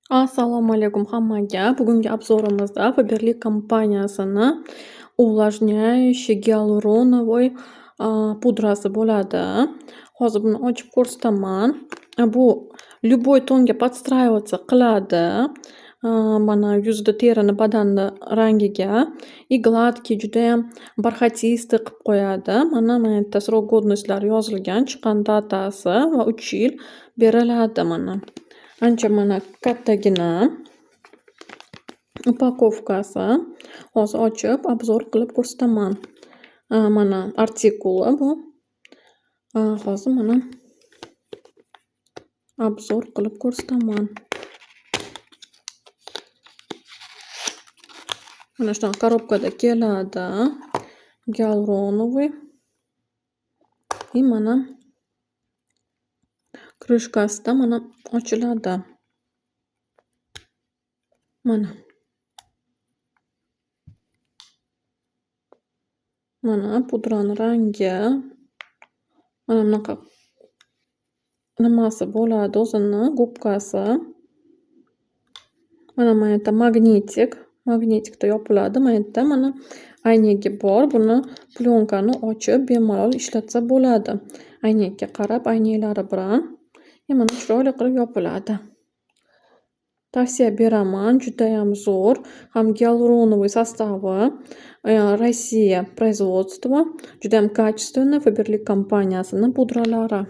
Assalomu alaykum hammaga. Bugungi обзор imizda Faberlic kompaniyasini увлажняющий гиалуроновый pudrasi bo'ladi. Hozir buni ochib ko'rsataman. Bu любой tonga подстраиваться qiladi. Mana yuzda terini, badanni rangiga и гладкий, judayam бархатистый qilib qo'yadi. Mana yerda срок годностьlari yozilgan, chiqqan datasi va 3 yil beriladi mana. Ancha mana kattagina упаковка si. Hozir ochib обзор qilib ko'rsataman. Mana artikuli bu. Hozir mana обзор qilib ko'rsataman. Mana shunaqa коробка da keladi. Гиалуроновый. И mana крышка sida mana ochiladi. Mana. Mana pudrani rangi. Mana bunaqa nimasi bo'ladi, o'zini губка si. Mana yerda магнитик. Магнитик da yopiladi. Mana yerda mana aynagi bor. Buni plyonka ni ochib bemalol ishlatsa bo'ladi. Aynakka qarab, aynaklari bilan. И mana chiroyli qilib yopiladi. Tavsiya beraman, judayam zo'r. Ham гиалуроновый состав i, Rossiya производства, judayam качественный Faberlic kompaniyasini pudralari.